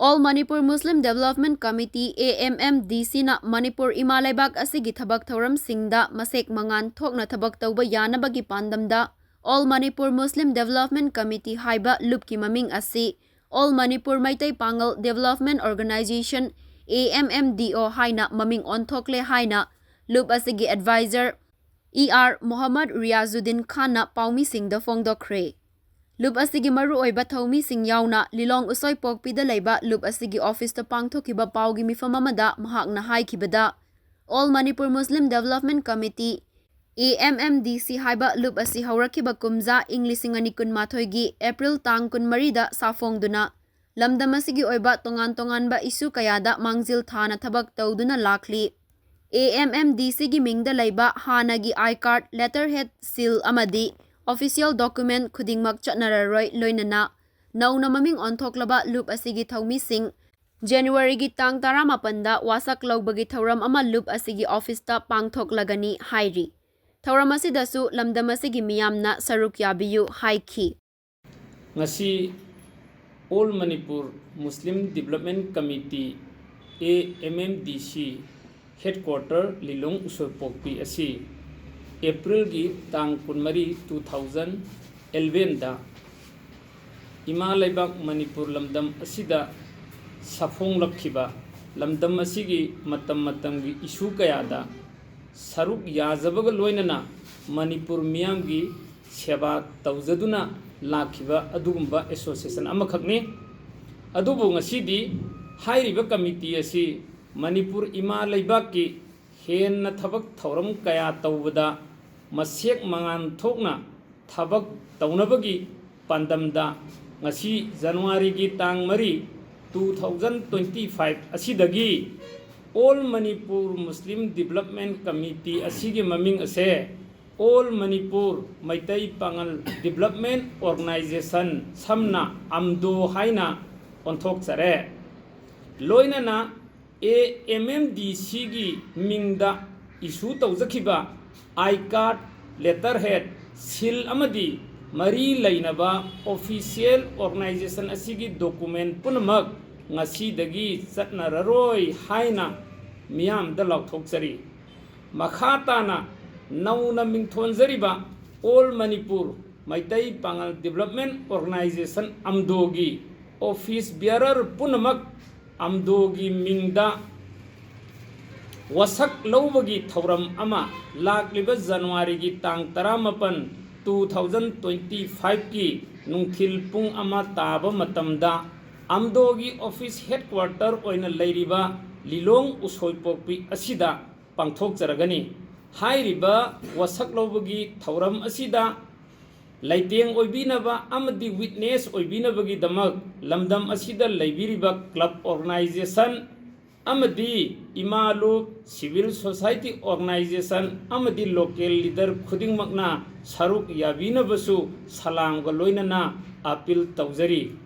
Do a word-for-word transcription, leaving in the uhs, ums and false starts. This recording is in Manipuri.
All Manipur Muslim Development Committee, A M M D C ꯅ ꯃꯅꯤꯄꯨꯔ ꯏꯃꯥ ꯂꯩꯕꯥꯛ ꯑꯁꯤꯒꯤ ꯊꯕꯛ ꯊꯧꯔꯝꯁꯤꯡꯗ ꯃꯁꯦꯛ ꯃꯉꯥꯜ ꯊꯣꯛꯅ ꯊꯕꯛ ꯇꯧꯕ ꯌꯥꯅꯕꯒꯤ ꯄꯥꯟꯗꯝꯗ All Manipur Muslim Development Committee ꯍꯥꯏꯕ ꯂꯨꯞꯀꯤ ꯃꯃꯤꯡ ꯑꯁꯤ All Manipur Meitei Pangal Development Organization, A M M D O ꯍꯥꯏꯅ ꯃꯃꯤꯡ ꯑꯣꯟꯊꯣꯛꯂꯦ ꯍꯥꯏꯅ ꯂꯨꯞ ꯑꯁꯤꯒꯤ advisor E R Mohammad Riyazuddin ꯈꯥꯟꯅ ꯄꯥꯎꯃꯤꯁꯤꯡꯗ ꯐꯣꯡꯗꯣꯛꯈ꯭ꯔꯦ꯫ ꯂꯨꯞ ꯑꯁꯤꯒꯤ ꯃꯔꯨꯑꯣꯏꯕ ꯊꯧꯃꯤꯁꯤꯡ ꯌꯥꯎꯅ ꯂꯤꯂꯣꯡ ꯎꯁꯣꯏꯄꯣꯛꯄꯤꯗ ꯂꯩꯕ ꯂꯨꯞ ꯑꯁꯤꯒꯤ ꯑꯣꯐꯤꯁꯇ ꯄꯥꯡꯊꯣꯛꯈꯤꯕ ꯄꯥꯎꯒꯤ ꯃꯤꯐꯝ ꯑꯃꯗ ꯃꯍꯥꯛꯅ ꯍꯥꯏꯈꯤꯕꯗ, All Manipur Muslim Development Committee, A M M D C ꯍꯥꯏꯕ ꯂꯨꯞ ꯑꯁꯤ ꯍꯧꯔꯛꯈꯤꯕ ꯀꯨꯝꯖꯥ ꯏꯪ ꯂꯤꯁꯤꯡ ꯑꯅꯤ ꯀꯨꯟꯃꯥꯊꯣꯏꯒꯤ April ꯇꯥꯡ ꯀꯨꯟꯃꯔꯤꯗ ꯁꯥꯐꯣꯡꯗꯨꯅ ꯂꯝꯗꯝ ꯑꯁꯤꯒꯤ ꯑꯣꯏꯕ ꯇꯣꯉꯥꯟ ꯇꯣꯉꯥꯟꯕ issue ꯀꯌꯥꯗ ꯃꯥꯡꯖꯤꯜ ꯊꯥꯅ ꯊꯕꯛ ꯇꯧꯗꯨꯅ ꯂꯥꯛꯂꯤ꯫ A M M D C ꯒꯤ ꯃꯤꯡꯗ ꯂꯩꯕ ꯍꯥꯟꯅꯒꯤ I card, letterhead, seal ꯑꯃꯗꯤ official document ꯈꯨꯗꯤꯡꯃꯛ ꯆꯠꯅꯔꯔꯣꯏ, ꯂꯣꯏꯅꯅ ꯅꯧꯅ ꯃꯃꯤꯡ ꯑꯣꯟꯊꯣꯛꯂꯕ ꯂꯨꯞ ꯑꯁꯤꯒꯤ ꯊꯧꯃꯤꯁꯤꯡ January ꯒꯤ ꯇꯥꯡ ꯇꯔꯥꯃꯥꯄꯟꯗ ꯋꯥꯁꯛ ꯂꯧꯕꯒꯤ ꯊꯧꯔꯝ ꯑꯃ ꯂꯨꯞ ꯑꯁꯤꯒꯤ ꯑꯣꯐꯤꯁꯇ ꯄꯥꯡꯊꯣꯛꯂꯒꯅꯤ ꯍꯥꯏꯔꯤ꯫ ꯊꯧꯔꯝ ꯑꯁꯤꯗꯁꯨ ꯂꯝꯗꯝ ꯑꯁꯤꯒꯤ ꯃꯤꯌꯥꯝꯅ ꯁꯔꯨꯛ ꯌꯥꯕꯤꯌꯨ ꯍꯥꯏꯈꯤ꯫ ꯉꯁꯤ All Manipur Muslim Development Committee, A M M D C, headquarter ꯂꯤꯂꯣꯡ ꯎꯁꯣꯏꯄꯣꯛꯄꯤ ꯑꯁꯤ April ꯒꯤ ꯇꯥꯡ ꯀꯨꯟꯃꯔꯤ, two thousand eleven ꯗ ꯏꯃꯥ ꯂꯩꯕꯥꯛ ꯃꯅꯤꯄꯨꯔ ꯂꯝꯗꯝ ꯑꯁꯤꯗ ꯁꯥꯐꯣꯡꯂꯛꯈꯤꯕ ꯂꯝꯗꯝ ꯑꯁꯤꯒꯤ ꯃꯇꯝ ꯃꯇꯝꯒꯤ issue ꯀꯌꯥꯗ ꯁꯔꯨꯛ ꯌꯥꯖꯕꯒ ꯂꯣꯏꯅꯅ ꯃꯅꯤꯄꯨꯔ ꯃꯤꯌꯥꯝꯒꯤ ꯁꯦꯕꯥ ꯇꯧꯖꯗꯨꯅ ꯂꯥꯛꯈꯤꯕ ꯑꯗꯨꯒꯨꯝꯕ association ꯑꯃꯈꯛꯅꯤ꯫ ꯑꯗꯨꯕꯨ ꯉꯁꯤꯗꯤ ꯍꯥꯏꯔꯤꯕ committee ꯑꯁꯤ ꯃꯅꯤꯄꯨꯔ ꯏꯃꯥ ꯂꯩꯕꯥꯛꯀꯤ ꯍꯦꯟꯅ ꯊꯕꯛ ꯊꯧꯔꯝ ꯀꯌꯥ ꯇꯧꯕꯗ ꯃꯁꯦꯛ ꯃꯉꯥꯜ ꯊꯣꯛꯅ ꯊꯕꯛ ꯇꯧꯅꯕꯒꯤ ꯄꯥꯟꯗꯝꯗ ꯉꯁꯤ January ꯒꯤ ꯇꯥꯡ ꯃꯔꯤ, two thousand twenty five ꯑꯁꯤꯗꯒꯤ All Manipur Muslim Development Committee ꯑꯁꯤꯒꯤ ꯃꯃꯤꯡ ꯑꯁꯦ All Manipur ꯃꯩꯇꯩ ꯄꯥꯉꯜ Development Organization, ꯁꯝꯅ ꯑꯝꯗꯣ ꯍꯥꯏꯅ ꯑꯣꯟꯊꯣꯛꯆꯔꯦ꯫ ꯂꯣꯏꯅꯅ A M M D C ꯒꯤ ꯃꯤꯡꯗ issue ꯇꯧꯖꯈꯤꯕ I card, letterhead, seal ꯑꯃꯗꯤ ꯃꯔꯤ ꯂꯩꯅꯕ official organization ꯑꯁꯤꯒꯤ document ꯄꯨꯝꯅꯃꯛ ꯉꯁꯤꯗꯒꯤ ꯆꯠꯅꯔꯔꯣꯏ ꯍꯥꯏꯅ ꯃꯤꯌꯥꯝꯗ ꯂꯥꯎꯊꯣꯛꯆꯔꯤ꯫ ꯃꯈꯥ ꯇꯥꯅ ꯅꯧꯅ ꯃꯤꯡꯊꯣꯟꯖꯔꯤꯕ All Manipur ꯃꯩꯇꯩ ꯄꯥꯉꯜ Development Organisation, ꯑꯝꯗꯣꯒꯤ office bearer ꯄꯨꯝꯅꯃꯛ ꯑꯝꯗꯣꯒꯤ ꯃꯤꯡꯗ ꯋꯥꯁꯛ ꯂꯧꯕꯒꯤ ꯊꯧꯔꯝ ꯑꯃ ꯂꯥꯛꯂꯤꯕ ꯖꯅꯋꯥꯔꯤꯒꯤ ꯇꯥꯡ ꯇꯔꯥꯃꯥꯄꯟ, two thousand twenty five ꯀꯤ ꯅꯨꯡꯊꯤꯜ ꯄꯨꯡ ꯑꯃ ꯇꯥꯕ ꯃꯇꯝꯗ ꯑꯝꯗꯣꯒꯤ office headquarter ꯑꯣꯏꯅ ꯂꯩꯔꯤꯕ ꯂꯤꯂꯣꯡ ꯎꯁꯣꯏꯄꯣꯛꯄꯤ ꯑꯁꯤꯗ ꯄꯥꯡꯊꯣꯛꯆꯔꯒꯅꯤ꯫ ꯍꯥꯏꯔꯤꯕ ꯋꯥꯁꯛ ꯂꯧꯕꯒꯤ ꯊꯧꯔꯝ ꯑꯁꯤꯗ ꯂꯩꯇꯦꯡ ꯑꯣꯏꯕꯤꯅꯕ ꯑꯃꯗꯤ witness ꯑꯣꯏꯕꯤꯅꯕꯒꯤꯗꯃꯛ ꯂꯝꯗꯝ ꯑꯁꯤꯗ ꯂꯩꯕꯤꯔꯤꯕ club organisation ꯑꯃꯗꯤ ꯏꯃꯥ ꯂꯨꯞ civil society organisation ꯑꯃꯗꯤ local leader ꯈꯨꯗꯤꯡꯃꯛꯅ ꯁꯔꯨꯛ ꯌꯥꯕꯤꯅꯕꯁꯨ ꯁꯂꯥꯝꯒ ꯂꯣꯏꯅꯅ appeal ꯇꯧꯖꯔꯤ꯫